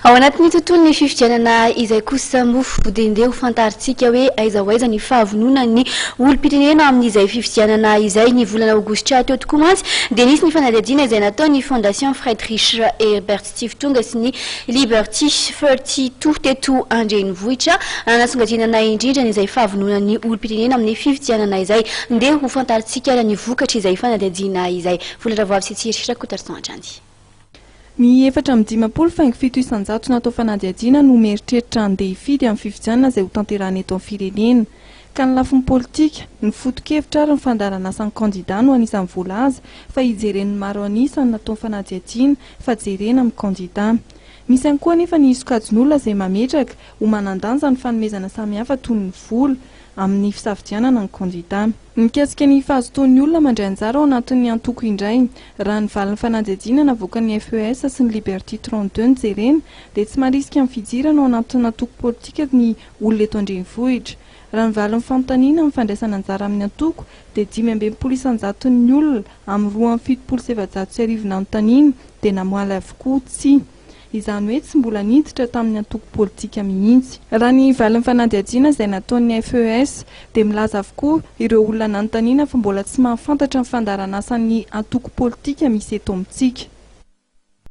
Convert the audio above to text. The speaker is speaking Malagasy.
Ao anatin'ny tontolon'ny fifidianana izay kosa moa dia ndeha ho fantarintsika hoe aiza ho aiza ny fahavononan'ny olom-pirenena amin'izay fifidianana izay. Ny volana aogositra teo tokoa mantsy dia nisy ny fanadihadiana izay nataon'ny Fondation Friedrich Ebert Stiftung sy ny Liberty 32 teto an-drenivohitra nanasongadinana indrindra izay fahavononan'ny olom-pirenena amin'ny fifidianana izay. Ndeha ho fantarintsika ary ny vokatr'izay fanadihadiana izay. Vola Ravoavy sy Tsiry Rakotoarison hatrany. Ny 54 faingo 7% natao fanadihadiana no mieritreritra handeha hifidy amin'ny fifidianana izay hotanterahina eto amin'ny firenena. Ka ny lafiny politika, ny foto-kevitra ary ny fandaharanasan'ny kandida no anisan'ny voalaza fa hijeren'ny maro an'isa ny natao fanadihadiana fa jerena amin'ny kandida. Misy ihany koa anefa ny sokajin'olona izay mametraka ho manan-danja ny fanomezana samihafa toy ny vola amin'ny fisafidianana ny kandida. Mikasika ny fahazotoan'ny olona mandray anjara ao anatin'ny antoko indray, raha ny valin'ny fanadihadiana navoakan'ny FES sy ny Liberty 32 no jerena, dia tsy marisika amin'ny fidirana ao anatin'ny antoko politika ny olona eto an-drenivohitra. Raha ny valin'ny fanontaniana amin'ny fandraisana anjara amin'ny antoko, dia 65% olona amin'ny 1472 nanontaniana dia namaly avokoa tsia. Izany hoe tsy mbola niditra tamin'ny antoko politika mihitsy. Raha ny valin'ny fanadihadiana izay nataon'ny FES dia milaza avokoa ireo olona nanontaniana fa mbola tsy mahafantatra ny fandaharanasan'ny antoko politika misy eto amintsika.